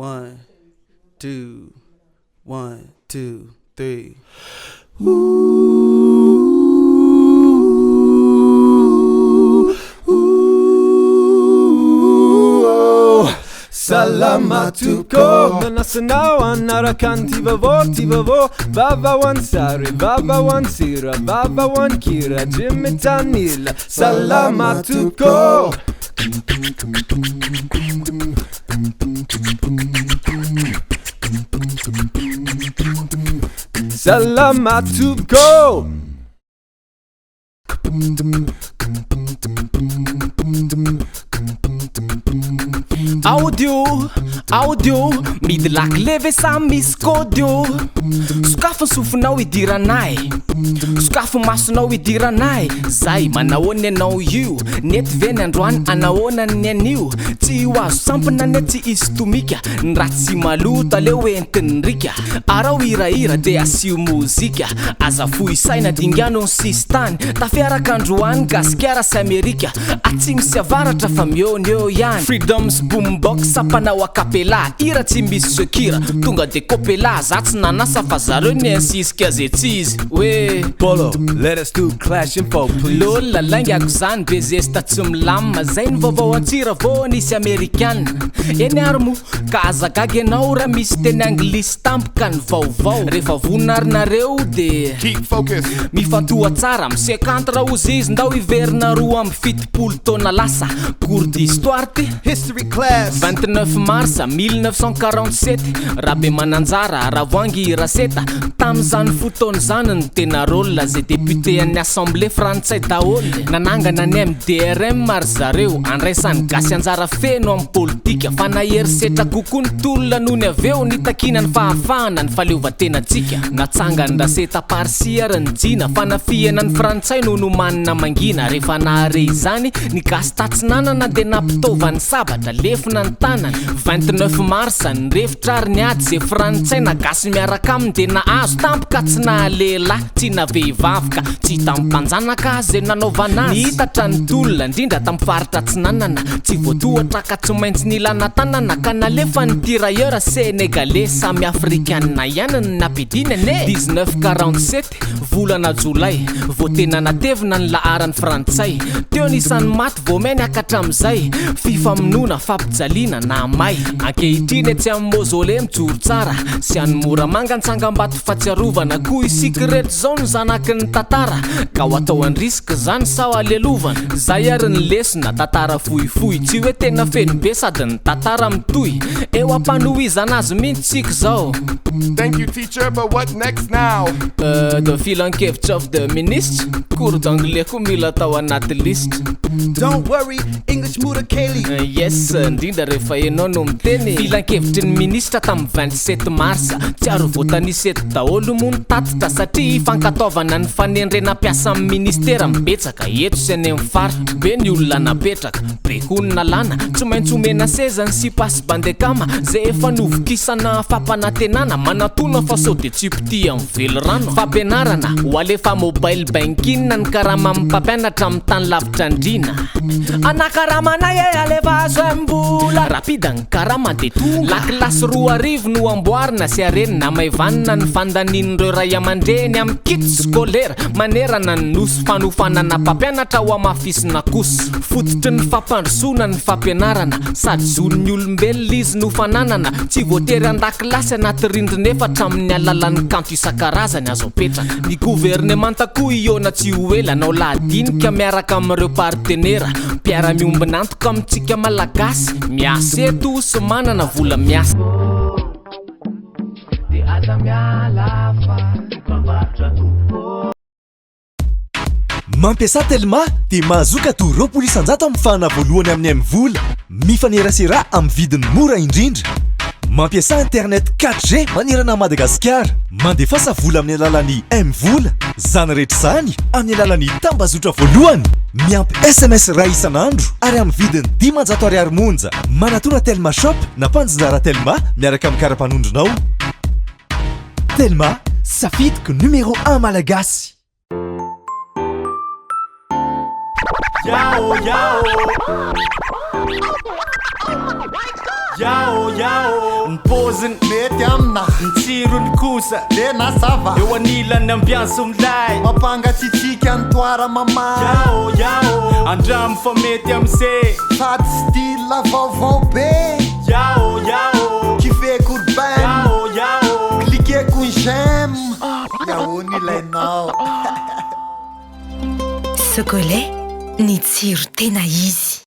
One, two, one, two, three. Salama tompoko Manasa anao hanaraka ny Ty vaovao Ty vaovao Vaovao an-tsary Vaovao an-tsira Vaovao an-kira Tsy mitanila Salama tompoko Salama tompoko! Audio, audio, midy lakile ve sa misy code ô? Sokafy ny sofinao hidiranay, sokafy ny masonao hidiranay, zay manahoana ianao io? Nety ve ny androany anahoana ny anio? Tsy ho azo sampona anie tsy hisy tomika, ny ratsy sy maloto aleo entin'ny riaka, araho hirahira de asio mozika, aza fohy saina dingano ny sisintany, tafiaraka androany gasikara sy amerika, atsimo sy avaratra fa mihaona eo ihany. Freedom's boombox mpanao acapella, hira tsy misy sekira, tonga de copella, za tsy nanasa fa zareo niinsisika ze tsy izy hoe. Polo, let us do clash info please. Lol, laingako zany be zesta tsy milamina, zay ny vaovao antsira vao nisy amerikana, eny ary moa ka aza gaga ianao raha misy teny anglisy tampoka ny vaovao, rehefa vonona ary nareo de Keep focus. mifantoha tsara, misekantra ozy izy ndao hiverina 72 taona lasa, cours d'histoire ty. History class. 29 mars 1947, Rabemananjara, Ravoahangy Raseta, tamin'izany fotoana izany no tena rôle zay député an'ny assemblée frantsay daholo. Nanangana ny MDRM ry zareo, andraisan'ny gasy anjara feno amin'ny politika, fa nahery setra kokoa ny tolona nony avy eo nitakiana ny fahafahana, ny fahaleovantenantsika. Natsangan'i Raseta Parsi ary ny jina, fanafihana ny frantsay no nomanina mangina, rehefa nahare izany ny gasy tatsinanana dia nampitaovany sabatra, lefona ny tanany. 29 mars, nirefotra ary ny ady, ze frantsay na gasy miaraka aminy dia nahazo tampoka tsy na lehilahy tsy na vehivavy ka tsy tamin'ny mpanjanaka ze nanaovana azy. Nihitatra ny tolona, indrindra tamin'ny faritra atsinanana, tsy voatohatra ka tsy maintsy nilana tanana ka nalefa ny tirailleurs sénégalais samy afrikana ihany ny nampidina anie. 19 47, Volana jolay, vao tena natevina ny laharan'ny frantsay. Teo ny isan'ny maty vao may niakatra amin'izay. Fifamonoana, fampijaliana, nahamay. Ankehitriny etsy amin'ny mausolée mijoro tsara sy any Moramanga ny tsangambato fahatsiarovana. Koa isika ireto izao no zanaky ny tantara ka ho atao an-risque izany sa ho alelovana? Zay ary ny lesona, tantara fohifohy, tsy hoe tena feno be sady ny tantara mitohy. Eo am-panohizana azy mihitsy isika izao. Thank you teacher but what next now? Euh, the filankevitra of the ministre, cours d'anglais koa mila atao anaty lisitra. Don't worry, English mora kely. Euh, yes, indrindra rehefa ianao no miteny. Filankevitry ny minisitra tamin'ny 27 mars. Tsy ary voatanisa eto daholo moa ny tatitra satria fankatoavana ny fanendrena mpiasa amin'ny ministera mibetsaka eto sy any amin'ny faritra. Be ny olona napetraka, be koa ny nalana. Tsy maintsy omena seza ny sipa sy bandy akama zay efa novokisana fampanantenana. Manatona fa sao dia tsy mpitia amin'ny velirano. Fampianarana, ho alefa mobile banking ny karaman'ny mpampianatra amin'ny tany lavitra andriana. Anakaramanay e, alefaso mbola. Rapida ny karama dia tonga. Lakilasy 2000 no amboarina sy arenina, hamaivanina ny fandanian'ireo ray aman-dreny amin'ny kit scolaire manerana ny nosy. Fanofanana mpampianatra ho hamafisina kosa. Fototry ny fampandrosoana ny fampianarana, sady zon'ny olombelona izy no fananana, tsy voatery an-dakilasy anaty rindrina efatra amin'ny alalan'ny kanto isan-karazany azo apetraka. Ny governemanta koa hihaona tsy ho ela hanao lahadinika miaraka amin'ireo partenera mpiara-miombon'antoka amintsika Malagasy miasa eto sy manana vola miasa. Mampiasà Telma dia mahazoa cadeau 20% amin'ny fahana voalohany amin'ny MVola. Mifanerasera amin'ny vidiny mora indrindra. Mampiasà internet 4G manerana an'i Madagasikara. Mandefasa vola amin'ny alalan'ny MVola. Izany rehetra izany amin'ny alalan'ny tambazotra voalohany miampy sms iray isan'andro ary amin'ny vidiny 500 ariary monja. Manatòna Telma Shop na mpanjinjara Telma miaraka amin'ny kara-panondronao. Telma, safidiko numéro un malagasy. Yao yao. Yao yao. Ny paoziny mety amina. Ny tsirony kosa tena ça va. Eo anilan'ny ambiance milay. Mampangatsiatsiaka ny toara mamay. Yao yao. Andramo fa mety am'se. Sady style vaovao be. Yao yao. Kifeko urbaine. Yao yao. Cliqueko ny j'aime. Yao ny ilainao. Socolait, ny tsiro tena izy.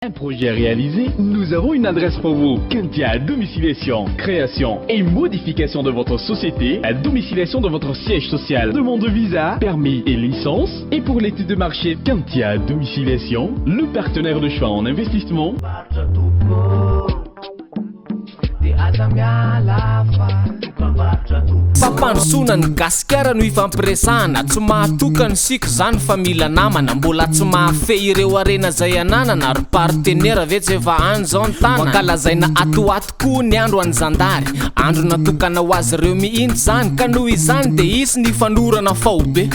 Un projet réalisé, nous avons une adresse pour vous. Kentia Domiciliation, création et modification de votre société, la domiciliation de votre siège social, demande de visa, permis et licence. Et pour l'étude de marché, Kentia Domiciliation, le partenaire de choix en investissement. Fampandrosoana ny Gasikara no ifampiresahana. Tsy mahatokana isika izany fa mila namana. Mbola tsy mahafehy ireo harena izay ananana. Ary partenera ve tsy efa any izao ny tanana? Ankalazaina ato ho ato koa ny andro an'ny zandary. Andro natokana ho azy ireo mihitsy izany. Ka noho izany dia hisy ny fanorana faobe.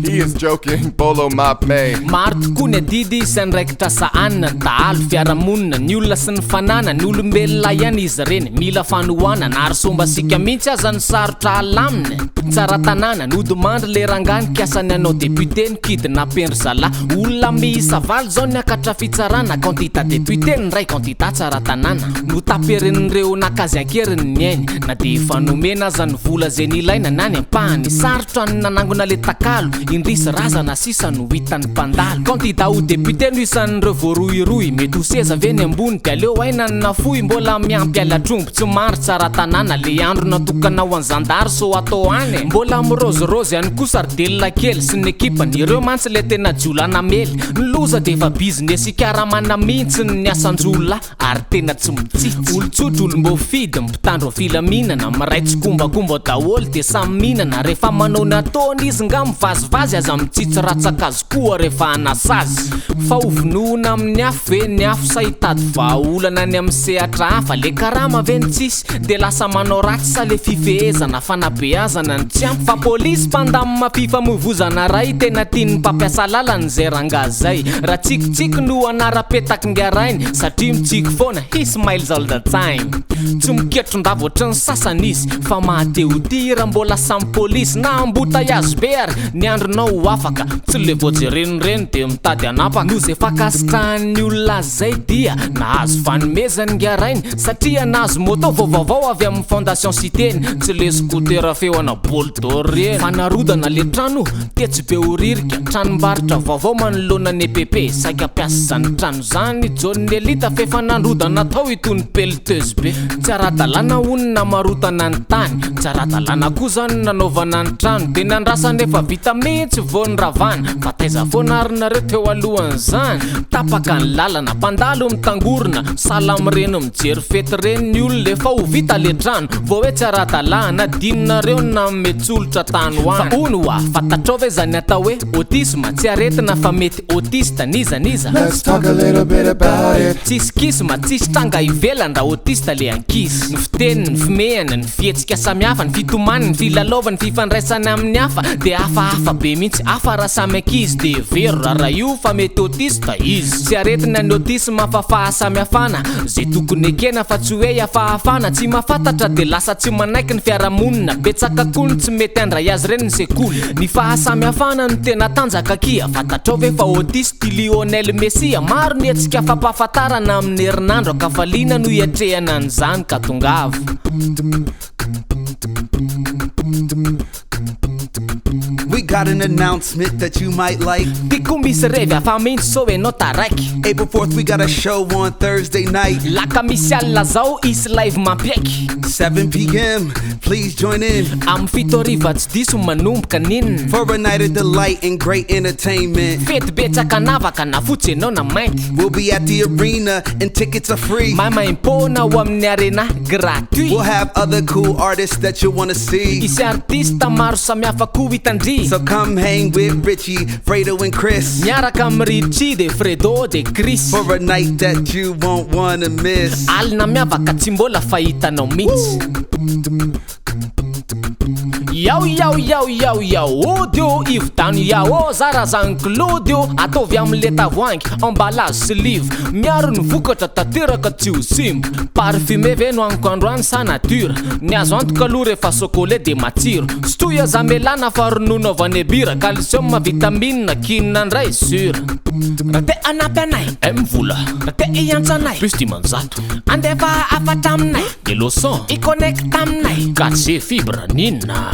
He is joking, Bolo mop me. Maro tokoa ny adidy sy andraikitra sahanina, ny dahalo, fiarahamonina, ny olona sy ny fananany, olombelona ihany izy ireny, mila fanohanana, ary sao mba sika mihitsy aza no sarotra alamina e! Tsara tanàna, nodimandry le rangahy nikasa ny hanao député, ny kidnapper-ndry zalahy, olona miisa valo zao niakatra fitsarana, candidat député ny iray, candidat tsara tanàna, notaperin'ireo naka azy ankeriny ny ainy, na dia efa nomena aza ny vola izay nilaina na ny ampahany, sarotra ny nanangona le takalo, indrisy razana sisa no hitan'ny mpandalo. Candidat ho député no isan'ireo voarohirohy, mety ho seza ve ny ambony de aleo aina ny nafoy, mbola miampy halatr'omby tsy mandry tsara tanàna, le andro natokana ho an'ny zandary so atao any e! Mbola mirôzirôzy ihany koa saridelina kely sy ny ekipany, ireo mantsy le tena jiolahy namely, ny loza de efa business ikaramana mintsy ny asan-jiolahy. Ary tena tsy mitsitsy. Olon-tsotra, olom-boafidy, mpitandro filaminana, miray tsikombakomba daholo dia samy mihinana, rehefa manao ny ataony izy nga mivazivazy aza mitsitsy ratsan-kazo koa rehefa hanasazy. Fa ho vonoina amin'ny afo ve ny afo sa hitady vahaolana any amin'ny sehatra hafa, le karama ve no tsisy dia lasa manao ratsy sa le fifehezana fanabeazana no tsy ampy fa polisy mpandamina fifamoivozana ray tena tian'ny mpampiasa lalana izay rangahy zay. Ratsikitsiky no anara-petak'ingarainy satria mitsiky foana, he smiles all the time. Tsy miketron-dava ohatran'ny sasany izy fa maha-te ho tia raha mbola samy polisy na embouteillage be ary ny andronao ho afaka. Tsy le vao jeren'ireny dia mitady hanapaka. Noho izay fankasitrahan'ny olona azy izay dia nahazo fanomezana ingarainy satria nahazo moto vao vaovao avy amin'ny fondation Siteny. Tsy le scooter feo ana bol d'or ireny. Fa narodana le trano Tetsy Behoririka, tranombarotra vaovao manoloana ny EPP. Saika mpiasa izany trano izany i John Elita f'efa nandrodana tao itony pelleteuse be. Tsy ara-dalàna hono ny namarotana ny tany, tsy ara-dalàna koa izany ny nanaovana ny trano, dia nandrasana efa vita mihitsy vao noravana. Fa taiza foana ary nareo teo alohan'izany? Tapaka ny lalana, mpandalo mitangorona, sahala amin'ireny mijery fety ireny ny olona, efa ho vita le trano vao hoe tsy ara-dalàna, adinonareo ny nanome tsolotra tany ho any. Fa hono hoa, fantatrao ve zany atao hoe autisme? Tsy aretina fa mety autiste, n'iza n'iza? Let's talk a little bit about it. Tsisy kisma, tsisy tranga ivelany raha autiste le ankizy. Ny fiteniny, ny fimehany, ny fihetsika samihafa, ny fitomaniny, ny filalaovany, ny fifandraisany amin'ny hafa dia hafahafa be mihitsy. Hafa raha samy ankizy dia hevero raha io fa mety autiste izy. Tsy aretina ny autisme fa fahasamihafana. Zay tokony ekena fa tsy hoe hafahafana. Tsy mahafantatra dia lasa tsy manaiky ny fiarahamonina. Betsaka koa ny tsy mety handray azy ireny ny sekoly. Ny fahasamihafana no tena tanjaka akia. Fantatrao ve fa autiste i Lionel Messi? Maro ny hetsika fampahafantarana amin'ny herinandro ankafaliana no hiatrehana an'izany ka tongava. We got an announcement that you might like. Tiako misy revy hafa mihitsy sao enao taraiky. April 4th we got a show on Thursday night. Lakamisy alina zao hisy live mampiaiky. 7 pm, please join in. Amin'ny 7 hariva tsy diso manomboka n'inona. For a night of delight and great entertainment. Fety betsaka anavaka na fotsy enao na mainty. We'll be at the arena and tickets are free. Maimaimpoana ao amin'ny arena, gratuit. We'll have other cool artists that you wanna see. Hisy artiste maro samihafa koa hitandry. So come hang with Richie, Fredo and Chris. Miaraka amin'i Richie de Fredo de Chris. For a night that you won't wanna miss. Alina miavaka tsy mbola fahitanao mihitsy. Yao yao yao yao yao ody ô ividano yao zarazany Claude ô ataovy amin'le tavoahangy emballage sy livre miaro ny vokatra tanteraka tsy ho simba. Parfumé ve no haniko androany sa nature? Ny azo antoka aloha rehefa sokolet de matsiro. Sotroy aza melana fa ronono avy any bira, calcium, vitamine, kinina ndray sur. Raha te hanampy anay. M vola. Raha te hiantso anay. Plus 500. Andefa hafatra aminay. Hello son. Hi-connecte aminay. 4G fibre n'inona.